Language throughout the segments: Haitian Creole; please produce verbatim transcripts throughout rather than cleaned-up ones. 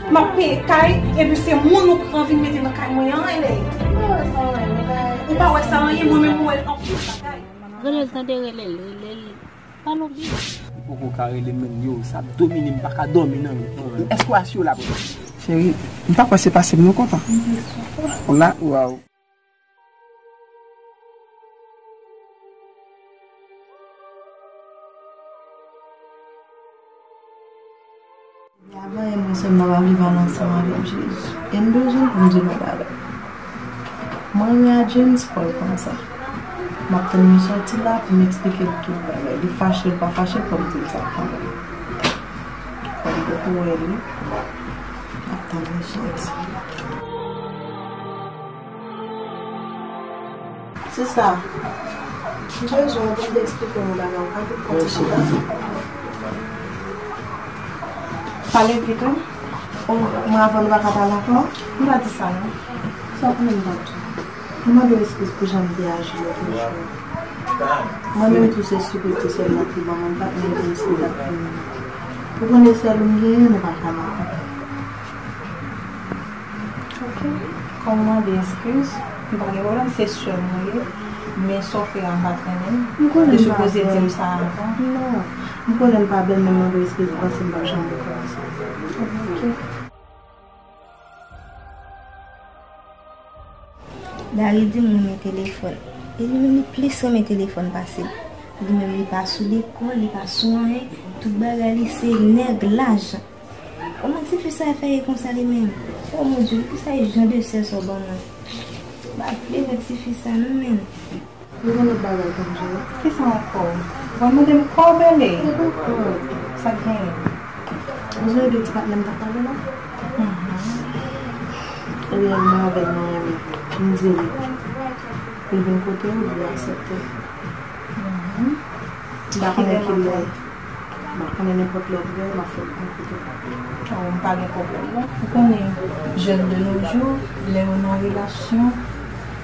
M ap peye kay, epi se moun ou pran vin mete nan kay mwen an, Eley. Ou pa wè sa anyen, mwen menm mwen wè l anpil bagay. Rele l, tande, rele l, rele l. Pa nan bib. Ou poko ka rele m menm, yo, sa ap domine m, m pa ka dòmi nan nuit. Èske w asire la pou mwen? Cheri, m pa kwè se pase m nou kontan. Ou la, waw. Avan, e mwen sèlman pa vle pale ansanm avèk Jezi. E m bezwen pou m di l yon bagay. Mwen renmen a James, fò l konn sa. M ap tann nou sòti la pou m eksplike l tout bagay. Li fache, li pa fache, fò m di l sa kanmenm. Fò m poko wè li. M ap tann nou sòti. Sista, m bezwen w pou m te eksplike w yon bagay, ou ka vin pran ti chita? Pale vit, wi. O, mwen avè w nou pa ka pale ankò? M pa di sa, non. Sa w konnen m p ap di w. M mande w eskiz pou jan m te aji lòt jou a. Mwen menm tou se sipetisyon nan ki ban mwen, m pa t menm gen eskiz ak fanmi m. Ou konnen sèl ou m genyen, nou pa ka nan kontak. Ok. Kòm w mande eskiz, m pa gen pwoblèm, se sè m ou ye. Men sa w fè a m pa t renmen. M konnen m pa bèl. Ou te sipoze di m sa avan. Non. M konnen m pa bèl, men m mande w eskiz, m panse m p ap janm rekòmanse. Ok. Dari di m renmen telefòn. E li menm li plis renmen telefòn pase m. Li menm li pa sou lekòl, li pa sou anyen. Tout bagay li se nèg lajan. Kòman tifi sa fè ye konsa li menm? O mon Dye, ki sa e jan de sè sa w ban mwen? M pa vle wè tifi sa non menm. Li gen lòt bagay pou m jere. Kisa ankò? Ou pa mande m kòb, Eley? E pa kòb. Sa k genyen? Ou sonje de ti patnè m t ap pale la? Mhm. Ebyen, mwen avè l nou renmen. M di li pou l vin kote w, li aksepte. Mhm. M pa konnen ki lè. M pa konnen, nenpòt lè w vle, m ap fè l vin kote w. Oh, m pa gen pwoblèm, non. Ou konnen, jèn de nos jours, lè yo nan relasyon,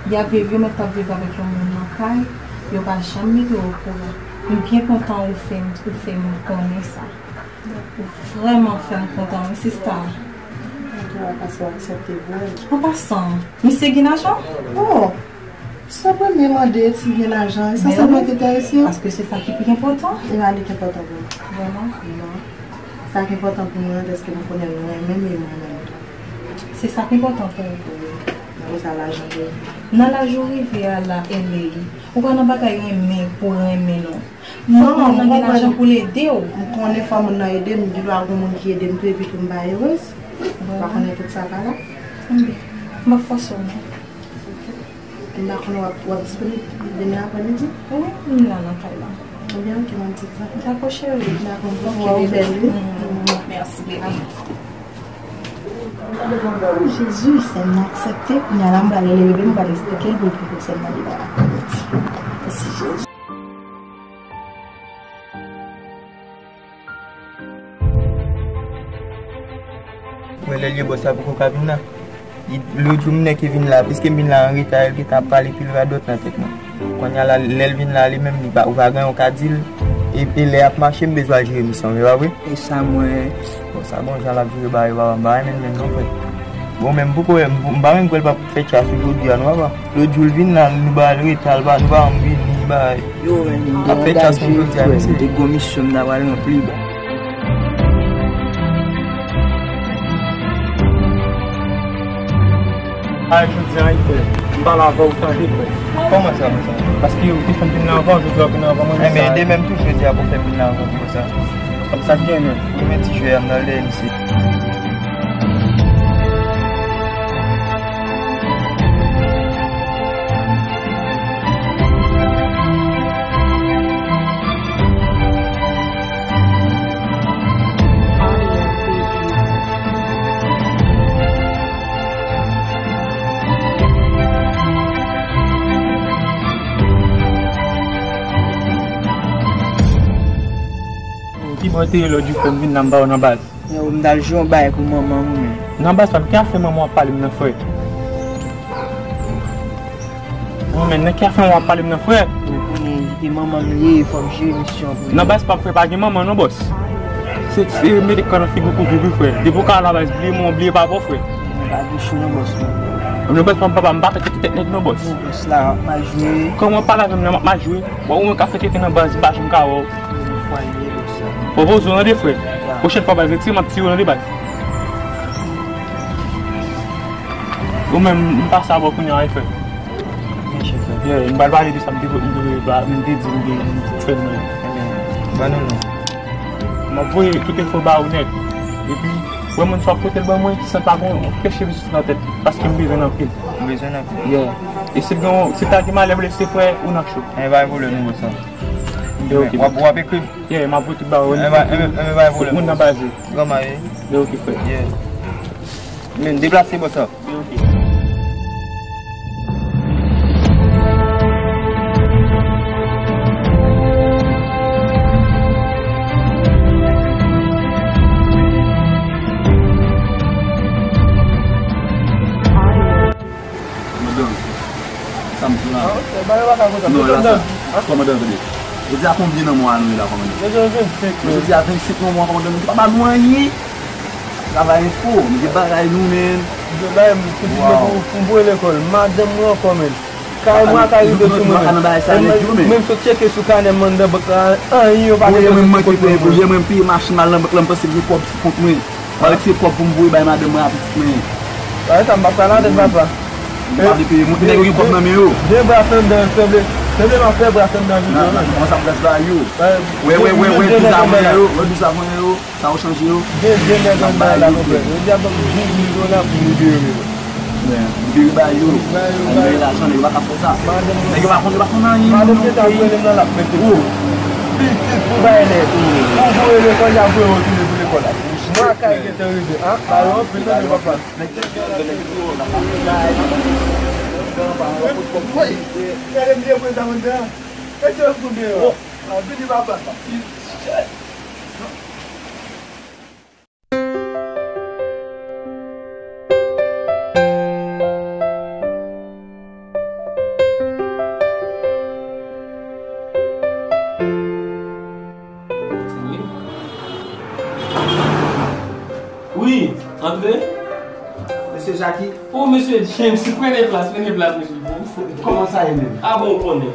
y ap viv, yo mèt ap viv avèk yon moun nan kay, yo pa janm mete w okouran. M byen kontan ou fè m, ou fè m konnen sa. Ou vrèman fè m kontan, wi, sista. An tou ka, si w aksepte vre. An pasan, misye gen lajan? Oh! Sa premye mande si gen lajan, e sa sèlman ki enterese w? Paske se sa ki pi enpòtan. E pa li ki enpòtan pou mwen. Vrèman? Non. Sa ki enpòtan pou mwen, dèske m konnen l renmen m e m renmen l tou. Se sa ki enpòtan pou ou? Wi. Nan sa lajan vle. Nan laj ou rive a la, Eley, ou pa nan bagay renmen pou renmen non. Fòk moun nan gen lajan pou l ede w. M konnen fò moun nan ede m, gen dwa gon moun ki ede m tou epi tou m pa erez. Ou pa konnen tout sa pa la. Enben, m ap fòse w non. M pa konnen w ap, w ap disponib demen aprèmidi? Wi, m la nan kay la. Ebyen, ok, m ap di sa. Dakò, cheri. Dakò, m ap wè w bèl, wi. Mm, mèsi, baby. Oh, Jezi, sè m nan aksepte. Kounye a la, m pral rele bebe, m pral eksplike l pou l vin pou sè m nan li pa la. Mèsi, Jezi. Mwen lè l ye bòs la poko ka vin la. Li, lòt jou m nèke vin la, piske m vin la an reta, l gentan ap pale pil radòt nan tèt mwen. Kounye a la, lè l vin la, li menm, li pa, ou pa gen anyen w ka di l. E, e lè y ap mache, m bezwen al jere misyon, se pa vre? E sa mwen. Bon, sa bon jan l ap jere bagay, papa, m pa renmen l menm non, frè. Bon, men m poko, m, m pa menm kwè l p ap fè tchas ou jodi a, non, papa. Lòt jou l vin la, nou ba l reta, l pa, nou pa janm vini, bagay. Yo, men, m te angaje, frè, m te gon misyon m ta pral ranpli. A, jodi a, frè, m pale avè w, tande, frè. Kòman sa, konsa? Paske ou te fè m vin la anvan, jodi a w vin anvan mwen, men sa. Enben, ede menm tou, jodi a, pou fè m vin la anvan, konsa. Sa k gen, men? Wi, men ti jwè a, m nan dèyè misye. Ki bò te ye lòt jou frè m vin nan ba w nan baz? Yo, m t al jwe yon bagay pou manman m, men. Nan baz pa, nan ki afè manman w ap pale m nan, frè? Mwen menm, nan ki afè w ap pale m nan, frè? Ou konnen Se manman m li ye, fò m jere misyon pou li. Nan baz pa frè, pa gen manman non, bòs. Se, se mete kò nan figi w pou viv wi, frè. Depi w ka nan baz, bliye mwen, bliye papa w, frè. Mwen pa gen chou non, bòs, non. Nan baz pa m papa, m pa fè tete tèt nèg non, bòs. Non, bòs, la, m ap mal jwe. Kòman w pale avè m la, m ap mal jwe? Bon, ou menm ka fè tete nan baz, m pa janm ka wè w. Fwa li ye, bòs, la. Pwopoze w tande, frè. Ya. Pwochèn fwa, baz, retire m ap tire w tande, baz. Ou menm, m pase avè w kounye a wi, frè. Mèsi, frè. Yeah, m pral pale de sa m te, m te, m te di m te, m te fè nan. Ban nou non. M ap voye tout enfo ba ou nèt. Epi, wè moun sa w ap pote l ban mwen, san pa gon peche vizit nan tèt, paske m bezwen l anpil. M bezwen l anpil. Yeah. E si gen, si ta gen malè blese, frè, ou nan cho. Enben, pa gen pwoblèm, nou sa. Ok. W ap, w ap ekri m? Yeah, m ap voye tout ba ou. Enben, enben, enben, pa gen pwoblèm. Moun nan baze. Granma, wi. Ok, frè. Yeah. Men, deplase, bòs la. Madanm, sa m di la. Non, la sa. Kòmandan, tande. Jodi a konbyen nan mwa nou ye la, kòmandan? Jodi a vennsenk nan mwa, kòmandan, nou te pa ba nou anyen. Travay enfo, nou gen bagay nou, men. Yo bay m pitit mwen pou, pou m voye lekòl. Madanm mwen ankò, men. Kay mwen ka rive sou mwen, men. Menm sot tcheke sou kanè m anndan bank la, anyen yo pa te poze sou kont mwen. Mwen menm peye machin m al nan bank la, m panse gen kòb sou kont mwen. Mwen retire kòb pou m voye bay madanm mwen ak pitit mwen. Bagay sa m pa pral ladann, papa. Yo pa vle peye mwen. Nèg yo gen kòb nan men yo. De bras anndan, sanble, sanble m ap fè bras anndan videyo, men. Kòman sa m pral ba yo? Wè, wè, wè, wè, douz avan yo, wè, douz avan yo. Sa yo chanje yo. Gen, gen nèg anndan la, konprann. Yo di ap ban m douz mil dola pou m libere yo. Men, libere ba yo. Ba yo, ba yo. Libere lajan, nèg yo pa ka fè sa. Nèg yo pa konn, yo pa konn anyen. Madanm te ta prele m nan l ap mete. Pitit pou bay nèg. Pou voye lekòl, y ap voye w retounen pou lekòl la. Mwa kay gentan rive. A, ba yo anpil nan yo papa. Woy, gade m vye prezan anndan. Mete yo sou deyò. A, vini papa. Wi. Wi, antre. Mesye Jackie. O, mesye James, prennen plas, prennen plas, mesye James. Kòman sa ye menm? A bon, ou konnen.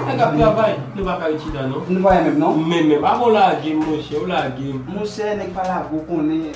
Nèg ap travay, nou pa ka ret chita non. Nou pa menm non. Men, men, avan w lage m, monchè, ou lage m. Monchè, nèg pa lage w konnen,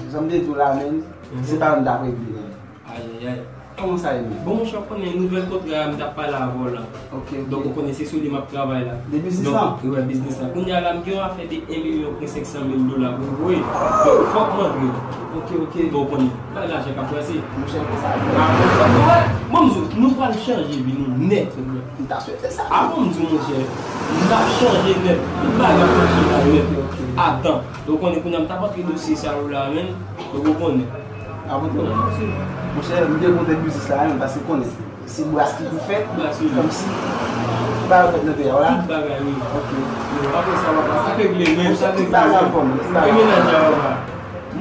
jan m te di w la menm, se pa mwen t ap regle menm. Ayayay. Kòman sa ye menm? Bon, monchè, ou konnen nouvèl kontra a m t ap pale avè w la. Ok, ok. Donk, ou konnen se sou li m ap travay la. De biznis la? Donk, wi, biznis la. Kounye a la, m gen yon afè de en milyon pwen senk san mil dola pou m voye. Donk, fòk m antre. Ok, ok. Donk, ou konnen. Bay lajan k ap brase. Monchè, konsa. A, monchè, nou wè, bon, m di w, nou pral chanje vi nou nèt. M ta swete sa. A, bon, m di w, monchè, m ta chanje nèt. Tout bagay ap mache la nèt. Ok, ok. Atan. Donk, ou konnen kounye a m t ap antre dosye sa yo la, menm. Donk, ou konnen. A, bon, monchè, m te kontan biznis la, menm, paske konnen. Se bras ki pou fèt, kòmsi bagay fèt nan peyi a, w la? Tout bagay, wi. Ok. Apre sa, papa, sa regle, men, sa regle. Tout bagay anfòm, tout bagay. E mennaj la, papa?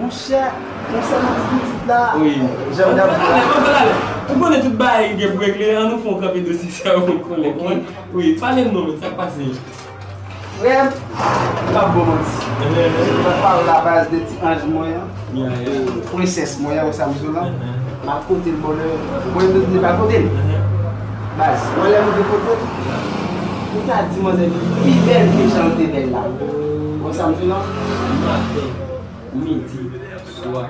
Monchè, konsènan ti pitit la, wi, jan m t ap di w la. Ann pale, ann pale. Ou konnen tout bagay gen pou regle, ann nou fè yon kanpe dosye sa yo, konnen. Ok. Wi, pale m non, men, sa k pase? Frè m, m p ap ba w manti. Mwen pale w la baz de ti anj mwen an, e, prensès mwen an, wè sa m di w la. M al kote l bòlè, mwen menm li pa kote l. Baz, wè lè m rive kote l, ou ta di manzè li pi bèl ke jan l te bèl la. Wè sa m di w la? Maten, midi, swa.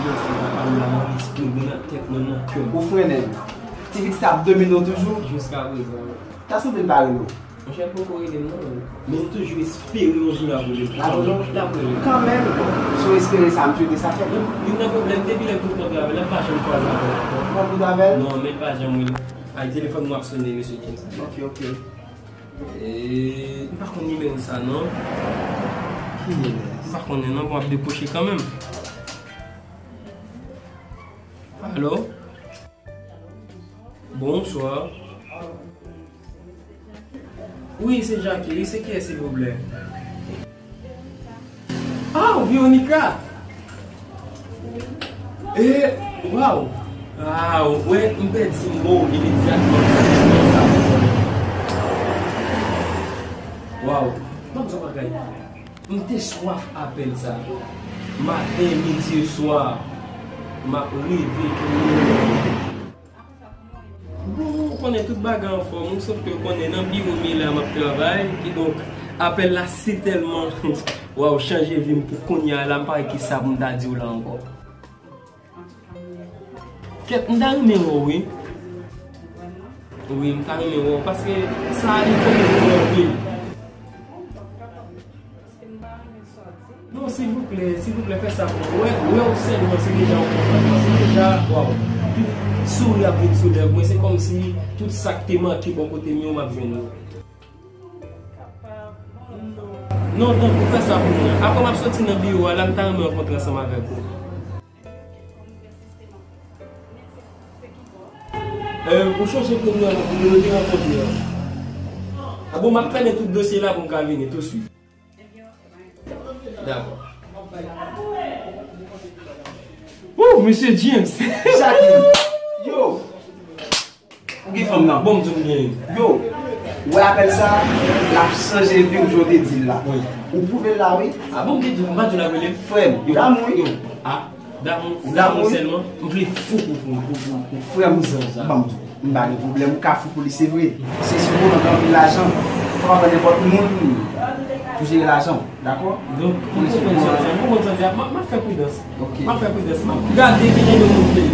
Bèl sa papa m la nan lespri mwen, nan tèt mwen, nan kè m. Ou frennen l. Ti pitit sa ap domine w toujou? Jiska prezan, wi. Ta sanble l pa rele w. Monchè, l poko rele m non. Men m toujou espere yon jou l ap rele m. L ap rele w? L ap rele m. Kanmenm, si w espere sa, m swete sa fèt. Youn nan pwoblèm, depi lè m fin kontre avè l, m pa janm kwaze avè l ankò. Ou pa kontre avè l? Non, men l pa janm rele m. Ay, telefòn mwen ap sonnen, mesye James. Ok, ok. E, m pa konn nimewo sa non. Ki nimewo? M pa konnen non, bon, ap dekwoche kanmenm. Alo? Bonswa. Wi, se Jackie. Wi, se kiyès, silvouplè? Ah, Veronica! E, waw! Ah, wè, m pèdi mo imedyatman. M te swaf apèl sa. Maten, midi e swa, m ap reve pou mwen. Bon, ou konnen tout bagay anfòm, wi, sòf ke ou konnen nan biwo m ye la m ap travay, kidonk apèl la si tèlman, waw, chanje vi m pou kounye a la, m pa wè kisa pou m ta di w la ankò. Kèt, m ta renmen wè w, wi. Wi, m ta renmen wè w, paske sa a li konnen pou mwen anpil. Non, silvouplè, silvouplè, fè sa pou mwen. Wè, wè w sèlman, se deja yon kontan. Se deja, waw, tout souri ap vin sou lèv mwen. Se kòmsi tout sa k te manke bò kote m yo, m ap jwenn yo. Non, tanpri, fè sa pou mwen. Apre m ap soti nan biwo a, la m ta renmen rankontre ansanm avèk ou. Euh, ou chonje premye nimewo nou te rankontre an? A bon, m ap fèmen tout dosye la pou m ka vini touswit. Dakò. Woo, mesye James! Jacqueline! Yo! Ou gen fanm nan? Bon, m di w m gen. Yo, ou wè apèl sa, l ap chanje vi w jan w te di l la. Wi. Ou pwouve l la, wi. A bon, m te di w, m pa di w l ap rele m? Frè m, yo, damou, wi. Yo, a, damou, damou sèlman, m vle fou pou, pou, pou, pou, pou frè m, zanj la. Ban m di w, m pa gen pwoblèm, ou ka fou pou li, se vre. Se sou moman gen anpil lajan, ou pa pran nenpòt moun pou jere lajan w. Dakò? Donk, ou konprann sa m di a, m ap fè pridans. Ok. M ap fè pridans. M ap gade ki jan de moun m ye.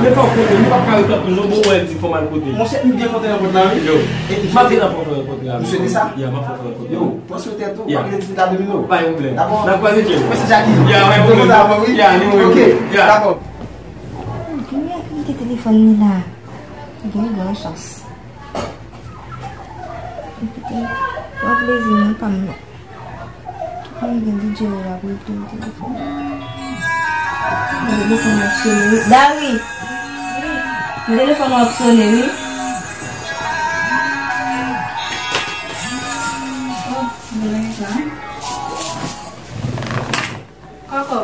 Men pa w konnen, m p ap ka ret tankou non, bon, wè, di fò m al kote. Monchè, m byen kontan rankontre avè w. Yo. M ap vin nan fò fè rankontre avè w. Ou swete sa? Ya, m ap fè rankontre. Yo, pran swen tèt ou, pa gen difikilte domino. Pa gen pwoblèm. Dakò? N a kwaze, Jim. Mèsi, Jackie. Ya, pa gen pwoblèm. Kontan avè w, wi. Ya, ni mwen. Ok, dakò. Ki mèt kite telefòn li la? Gen gran chans. Pran plezi non pa m non. Ki konn gen D J la pou l pran telefòn. Men telefòn ap sone wi. Dari! Men telefòn ap sone wi. Oh, mwen la. Kòkò.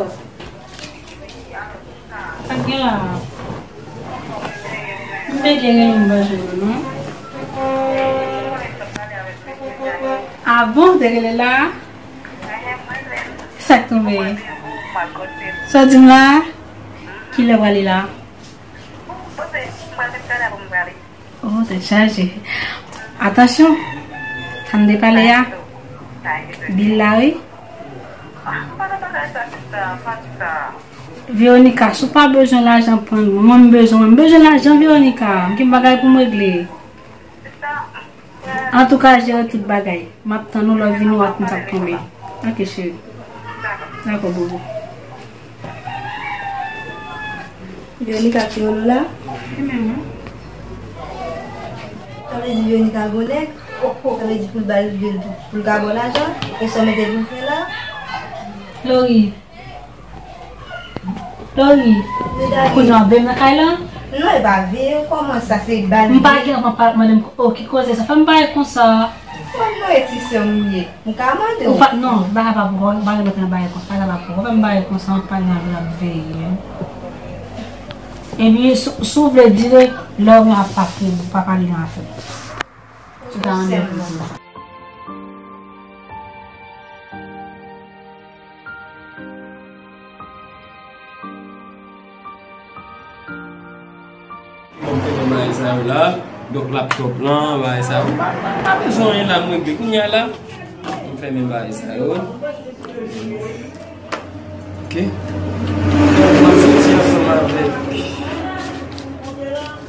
Sa k gen la? M te gen rele m pa jwenn ou non. A bon, te rele la? Sa k tonbe? Sa w di m la? Kilè w prale la? Oh, tèt chaje. Atansyon, sa n te pale a, bil la wi. Veronica, si w pa bezwen lajan, pran l. Mwen, m bezwen, m bezwen lajan, Veronica. M gen bagay pou m regle. Antouka, jere tout bagay. M ap tann ou lè w vini, w ap konn sa k tonbe. Ok, cheri. Dakò, bobo. Veronica ki rele w la? Li menm, wi. Sa vle di Veronica gon nèg? Sa vle di pou l ba l, pou, pou l ka ba w lajan? E sa w mete pou l fè la? Lori. Lori. Wi, Dani. Kounye a w veye m nan kay la? Non, e pa veye, kòman sa se ba l. M pa gen anvan pa mande m, oh, ki koze sa? Fè m pale konsa. Mwen non, e ti sè w m ye. M ka mande w. Ou pa, non, bagay pa pou ou, ou pa gen dwa nan bagay konsa, bagay pa pou ou. Ou pa fè m bagay konsa, anpil nan vi ap veye. Epi, si, si w vle di lè, lè w vin ap pa pou, pa pale nan afè. Ou ta annik pou ou. Bon, m fèmen bagay sa yo la. Donk, laptop lan, bagay sa yo. Pa, pa, pa bezwen anyen la, m regle. Kounye a la, m fèmen bagay sa yo. Ok. M ap soti ansanm avèk,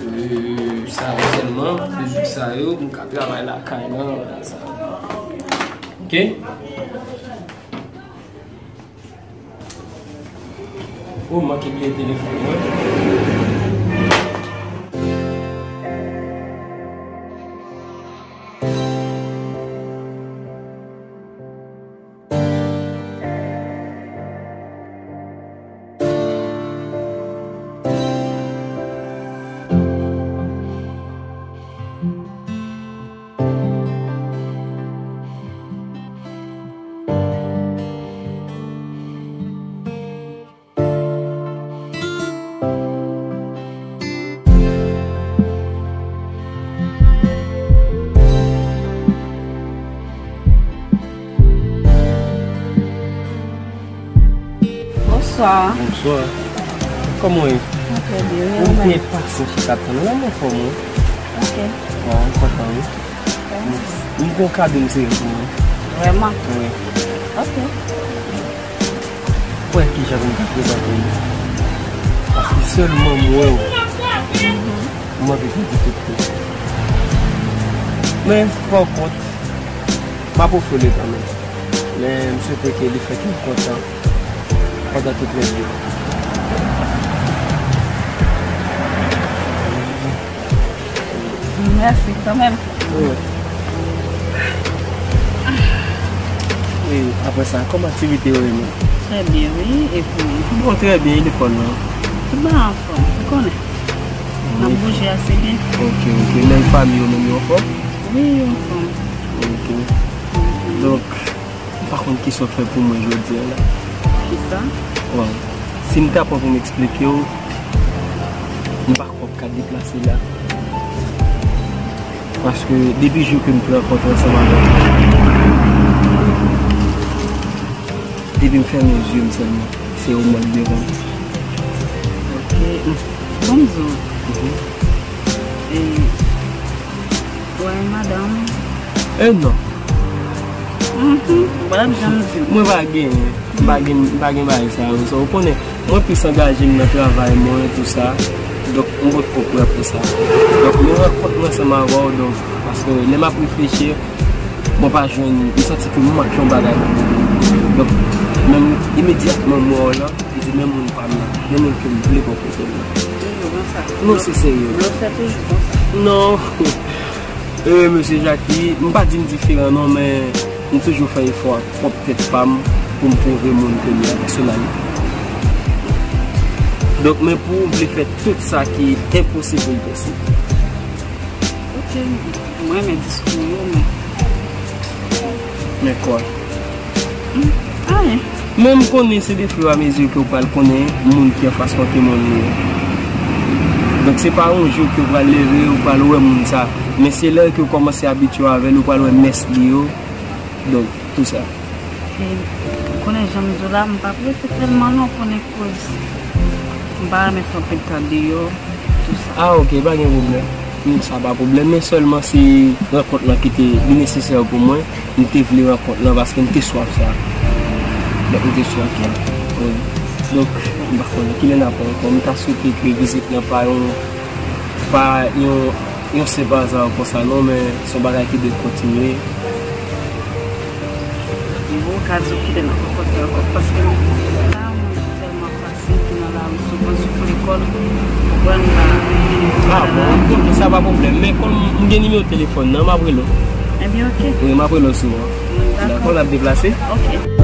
euh, sa yo sèlman, mizik sa yo, m ka travay lakay lan, bagay sa yo. Ok. Oh, m manke bliye telefòn mwen. Bonswa. Bonswa. Kòman w ye? Mwen trè byen, wi, ou menm? Mwen byen pase, chita tann ou la, m anfòm, wi. Ok. Bon, m kontan, wi. M gen yon kado m serye pou ou. Vrèman? Wi. Ok. Wè kijan pou m ka prezante w. Paske sèlman m wè w, m anvi di tout tou. Men, pa kont, m ap ofri w li kanmenm. Men, m swete ke li fè kè w kontan pandan tout lè vi w. Mèsi kanmenm. Wi. E apre sa, kòman aktivite yo ye menm? Trè byen, wi. E pou ou? Bon, trè byen, e lekòl lan? Tout bagay anfòm, ou konnen. N ap bouje ase byen. Ok, ok. Menm fanmi yo menm yo anfòm? Wi, yo anfòm. Ok. Donk, m pa konn kisa w fè pou mwen jodi a la. Kisa? Bon, si m ta pran pou m eksplike w, m pa kwè w ka deplase la. Paske depi jou ke m te rankontre ansanm avè w, depi m fèmen zye m sèlman, se ou m wè devan m. Ok. Bon, m di w. Mhm. E, Wè, madanm. E non. Mhm. Wè, jan m di w. Mwen pa gen, m pa gen, m pa gen bagay sa yo. Sa, ou konnen, mwen plis angaje m nan travay mwen, tou sa. Donk, m potko prè pou sa. Donk, mwen rankont mwen ansanm avè w, donk, paske lè m ap reflechi, mwen pa jwenn, m santi ke m manke yon bagay. Donk, menm imedyatman m wè w lan, m di, men moun pa m nan, men moun ke m vle bò kote m nan. Toujou konsa. Non, se serye. Blofè toujou konsa. Non. E, mesye Jackie, m pa di m diferan non, men m toujou fè efò ak pwòp tèt pa m pou m pwouve moun ke m ye ak pèsonalite. Donk, men pou ou, m vle fè tout sa ki enposib pou m posib. Ok, mwen renmen diskou yo, men. Men kwa? Hmm, anyen. Men m konnen se de fur et à mesure ke w pral konnen moun ki anfas mwen ki moun li ye. Donk, se pa yon jou ke w pral leve, ou pral wè moun sa. Men se lè ke w kòmanse abitye w avè l, ou pral wè mès li yo. Donk, tou sa. E, ou konnen jan m di w la, m p ap rete tèlman lontan, konnen koz m pa renmen fè anpil tan deyò, tou sa. Ah, ok, pa gen pwoblèm. Hmm, sa pa pwoblèm, men sèlman se rankont lan ki te li nesesè pou mwen, m te vle rankont lan paske m te swaf sa. Donk, m te swaf sa. Wi. Donk, m pa konnen kilè n ap wè ankò. M ta swete ke vizit lan pa yon, pa yon, yon senp aza konsa non, men se yon bagay ki dwe kontinye. Bon, ka di w kilè n ap rankontre ankò, paske la, mwen tèlman fasil ki nan lari, sou pran souf lekòl, ou konprann, m pa. Ah, bon, ok, sa pa pwoblèm. Men kòm m gen nimewo telefòn nan, m ap rele w. Ebyen, ok. Wi, m ap rele w souvan. Dakò. Dakò, n ap deplase? Ok.